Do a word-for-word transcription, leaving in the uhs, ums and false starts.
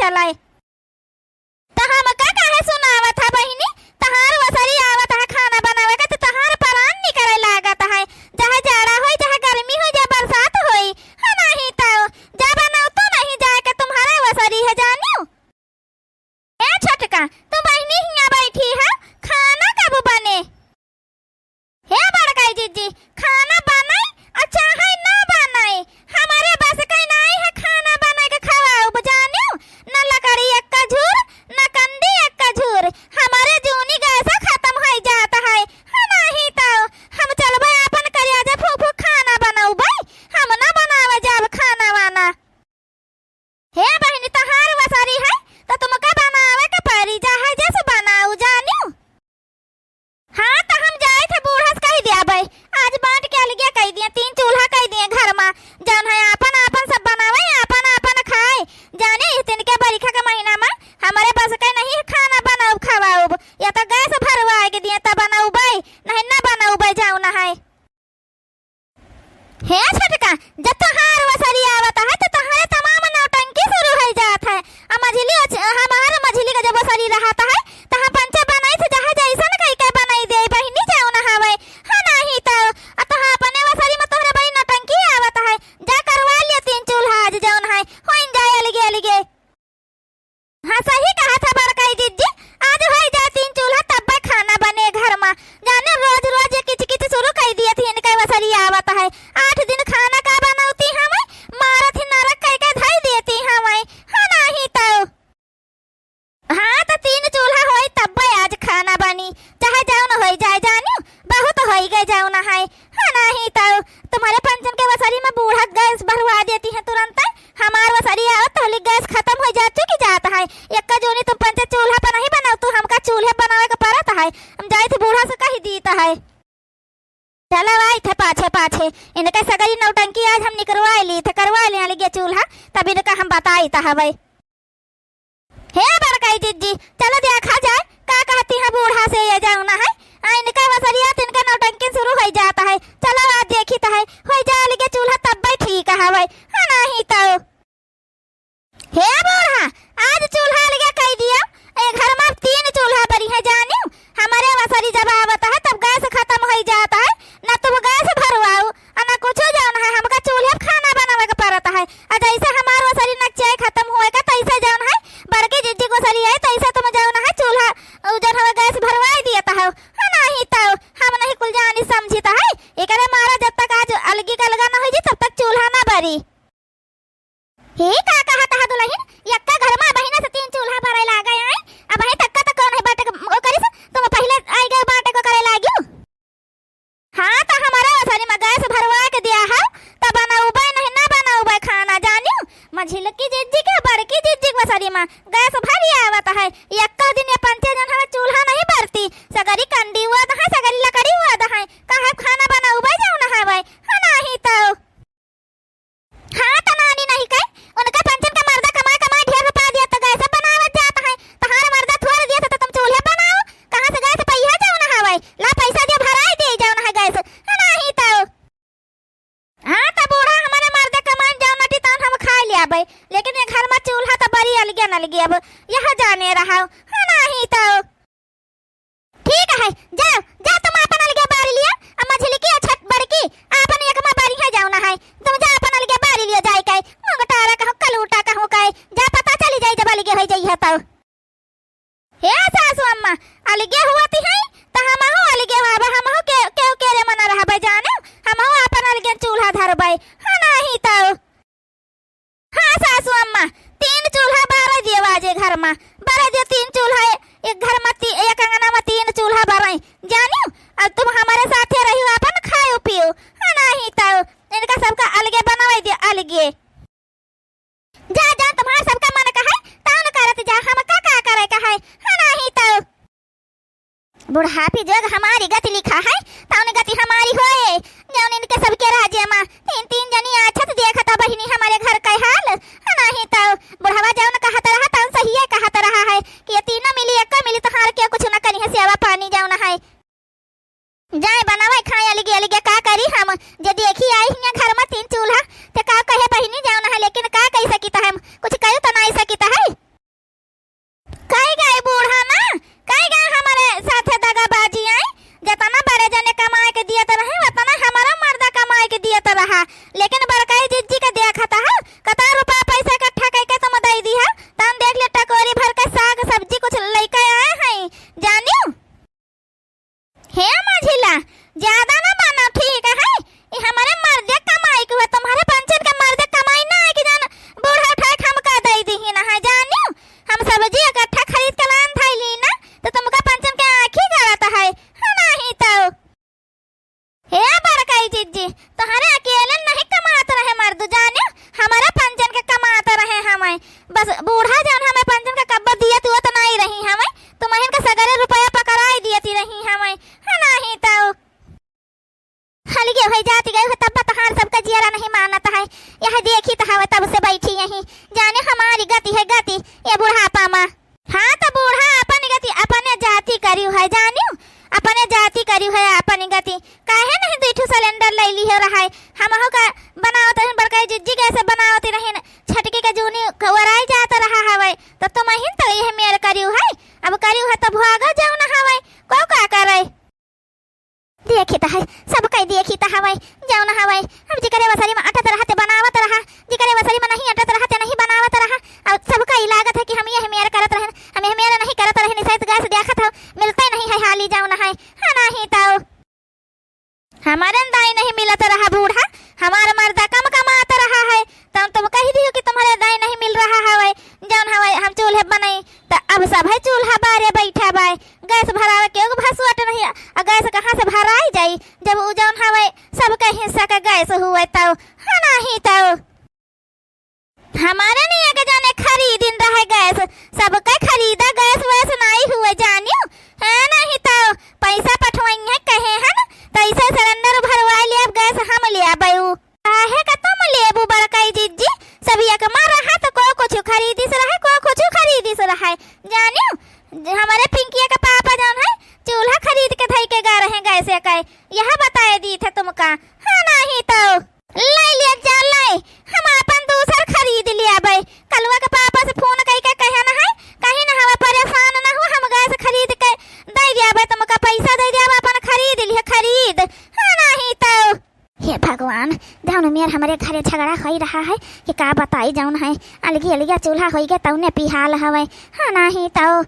चलाए। त हमका काहे सुनावत ह बहिनी? तहार वसरी आवत ह खाना बनावे का, त तहार परान निकरे लागत है। चाहे जाड़ा होई, चाहे गर्मी होई, चाहे बरसात होई, है नाही त जा बनाऊ तो नहीं जाए के तुम्हारे वसरी है जानियो। ए छोटका, तू बहिनी हियाँ बैठी है, खाना कब बने? हे बड़काई जिज्जी, खाना बनाई आ चाहे ना बनाई, हमरे बस के नाई है खाना बनाई के खवाउब जानियो। न लकड़ी एक्का झूर, न कंदी एक्का झूर, हमरे जूनी गैस खतम होई जात है। हाँ, नाही तो हम चलबे आपन करिया जे फूफू खाना बनउबे, हम ना बनावे जाब खाना वाना। हे बहिनी, तहार वसरी है, त तुमका बनावे के परी, चाहे जस बनाऊ जानियो। हाँ, त हम जाइत है बूढ़ा से कहि दियाबे, आज बाँट के अलगे कहि दिए, तीन चूल्हा कहि दिए घर मा, जौन है आपन आपन सब बनावे, आपन आपन खाए। जाने इतन के बरिखा के महीना मा हमरे बस के नहीं है खाना बनाउब खवाउब, या त गैस भरवाए के दिए त बनउबे, नहीं ना बनउबे जौन है। हे छोटका, जब तोहार वसरी आवत है, त तोहरे तमाम नौटंकी शुरू होइ जात है। आ मझिली अच-, हमार मझिली का जब वसरी रहत है, त हम पंचे बनाई से जहाँ जैसन कई के बनाई दे, बहिनी जौन हवे। हाँ, नाही त, आ तोहा अपने वसरी में तोहरे बड़ी नौटंकी आवत है। जा करवा लिया तीन चूल्हा आज जौन है, होइन जाए अलगे अलगे। हाँ, सही कहत है बड़काई जिज्जी, आज होई जाए तीन चूल्हा तब्बे खाना बने घर मा। जाने रोज रोज ये किच किच शुरू कई दिए थी, इनके वसरी आवत है। आठ दिन खाना का बनौती हमें, मारत ही नरक कई के धई देती हमें। हाँ, नाही तो। हाँ, त तीन चूल्हा होई तब्बे आज खाना बनी, चाहे जौन होई जाए जानियो, बहुत होई गए जौन है। हाँ, नाही तो तुम्हारे पंचन के वसरी में बूढ़ा गैस भरवा देती है तुरंत। हमार वसरी आवत तहली गैस खतम होइ जात चुकी जात है। एक्का जोनी तुम पंचे चूल्हा पर नहीं बनाओ, तू हमका चूल्हे बनावे के परत है। हम जाइत बूढ़ा से कहि दीत है। चलो आई थे पाछे पाछे, इनके सगरी नौटंकी आज हम निकरवाए ली थे, करवाए ले अलगे चूल्हा, तब इनका हम बताइत हवे। हे बड़काई जिज्जी, चलो देखा जाए, का कहती है बूढ़ा से ये जौन है। आ, इनका वसरिया, इनका नौटंकी शुरू होइ जात है। चलो आज देखित है, होइ जाए अलगे चूल्हा तब्बे ठीक हवे। हाँ, नाही तो। हे बूढ़ा, आज चूल्हा अलगे कई दिया। ए घर मा तीन चूल्हा बरी है जानियो। हमरे वसरी जब आवत है तब गैस खतम होइ जात है, ना तुम गैस भरवाओ, आ ना कुछो जौन है, हमका चूल्हे पे खाना बनावे के परत है। आ जैसे हमार वसरी नकचाई खतम होए का, तैसे जौन है, बड़की जिज्जी के वसरी आई, तैसे तुम जौन है, चूल्हा, उ जौन हवे, गैस भरवाई दियत हो। हाँ, नाही तो, हम नहीं कुल जानी समझित है। एकरे मारा जब तक आज अलगी का अलगा ना होइ जी, तब तक चूल्हा ना बरी। हे का कहत है दुलहिन, यक्का घर मा बहिना से तीन चूल्हा बरे लागे आई, अबहीं तक का त कौन है बाटे के, ओकरी से तुम पहिले आई गए बाटे को करे लागियो। हाँ, त हमरे वसरी मा गैस भरवा के दिया है, त बनउबे नहीं, ना बनउबे खाना जानियो। मझिलकी जिज्जी के, बड़की जिज्जी के वसरी मा गैस भरी आवत है। यक्का दिन ये पंचे जौन हवे चूल्हा नहीं बरती, सगरी कंडी ओद है, सगरी लकड़ी ओद है, काहे खाना बनउबे जौन हवे। हाँ, नाही तो। हाँ, त नानी नहीं कहे, उनका पंचन का मर्दा कमाए कमाए ढेर रुपया दिया त गैस बनावत जात है। तहार मर्दा थोड़ दिया त तुम चूल्हे बनाओ, कहाँ से गैस पइहा जौन हवे, ला पैसा दिया भराई दे जौन है गैस। हाँ, नाही तो। हाँ, त बूढ़ा हमरे मर्दा कमाए जौन नटी तौन हम खाए ले आबे, लेकिन ये घर मा चूल्हा त बरी अलगे न अलगे अब, यह जाने रहा। हाँ, नाही तो। ठीक है, जाओ, जाओ तुम आपन अलगे बारी लियो, आ मझिलकी अच्छा बड़की, आपन एक मा बारी है जौन है, तुम जा आपन अलगे बारी लियो जाए के, मोगटारा कहूँ, कलूटा कहूँ के, जा पता चली जाई जब अलगे होइ जाई है तो। हे सासू अम्मा, अलगे हुआ ती है, त हमहू अलगे हुआ, हमहू के, केहू के रे मना रहबे जाने, हमहू आपन अलगे चूल्हा धरबे, हाँ नाही तो। हाँ सासू अम्मा, तीन चूल्हा बारे दियो आज ए घर मा, बारे दियो तीन चूल्हा, एक घर मा ती-, एक अंगना मा तीन चूल्हा बारे। जानियो, अब तुम हमरे साथे रहियो, आपन खायो पियो। हाँ, नाही तो इनका सबका अलगे बनवाई दियो, अलगे। जा, जा, तुम्हार सबका मन कहे, तौन करत जा, हमका का करे का है। हाँ, नाही तो। बुढ़ापी जोग हमारी गति लिखा है, तौन गति हमारी होए। जौन इनके सबके राज्य मा तीन तीन जनी आछत देखत बहिनी हमरे घर के हाल। नाही तो बुढ़वा जौन कहत रहा, तौन सहिए कहत रहा है कि ये तीनों मिली, एक्का मिली, तोहार के कुछ न करी है, सेवा पानी जौन है। जाए बनावे खाए अलगे अलगे, का करी हम? जे देखी आई हियाँ घर मा तीन चूल्हा, ते का कहे बहिनी जौन है, लेकिन का कही सकित है हम? कुछ कही तो नाही सकित है। ती है गति, ये बुढ़ापा मा। हाँ, त बूढ़ा अपन गति, अपने जाति करिउ है, जानिउ, अपने जाति करिउ है अपन गति। काहे नहीं दुइ ठो सिलेंडर लइ लिहे रहा है? हमहू का बनावत रहिन, बड़काई जिज्जी गैस बनावत रहिन, छटकी के जूनी क-, ओराई जात रहा हवै, त तुमहिन त यह मेर करिउ है। अब करिउ है त भागो जउन हवै, को का करै? देखित है, सब कई देखित हवै, जउन हवै। अब जिकरे वसरी मा अटत रहा ते बनावत रहा, जिकरे वसरी मा नहीं अटत रहा ते नहीं बनावत रहा। अब सब कई लागत है कि हम यह मेर करत रहन, हम यह मेर नहीं करत रहन, इसे गैस देखत हो, मिलते नहीं है हाली जउन है, हाँ नहीं तउ। हमारे दाई नहीं मिलत रहा बूढ़ा, हमार मर्दा कम कमात रहा है, त तुम कहि दियो कि तुम्हरे दाई नहीं मिल रहा हवै, जउन हवै हम चूल्हे बनाई, त अब सभै चूल्हा बारे बैठा बाय। गैस भरावे के एगो भसुअट नहीं, अ गैस कहाँ से भराई जाई, जब उ जउन हवै सबके हिस्सा का गैस हुवै तउ, हाँ नाही तउ। हमारे नहीं एक जने खरीदिन रहे गैस, सबके खरीदा गैस वैस नाई हुवै जानियो, है नहीं तउ पैसा पठवइहैं कहे हन, त इसे सिलेंडर भरवाइ लेब, गैस हम लेबउ। काहे का तुम लेबू बड़काई जिज्जी? सब एक मा रहा त को कुछ खरीदिस रहे, को कुछ खरीदिस रहे। जानियो, ज-, हमरे पिंकिया के पापा जउन है, चूल्हा खरीद के धइ के गा रहे गैस के। यह बताए दीत है तुमका। हाँ, नाही तउ। लइ लिया जा, लइ। हम आपन दूसर खरीद लेबइ। कलुआ के पापा से फोन कइ के कहन है, कहिन हवा परेशान न हो, हम गैस खरीद के दइ देबइ तुमका, पैसा दइ देबइ, आपन खरीद लिहे, खरीद। हाँ, नाही तउ। हे भगवान, जउन मेर हमरे घरे झगड़ा होइ रहा है कि का बताई, जउन है अलगी अलगी चूल्हा होइ गए तउने पिहाल हवै। हाँ, नाही तउ।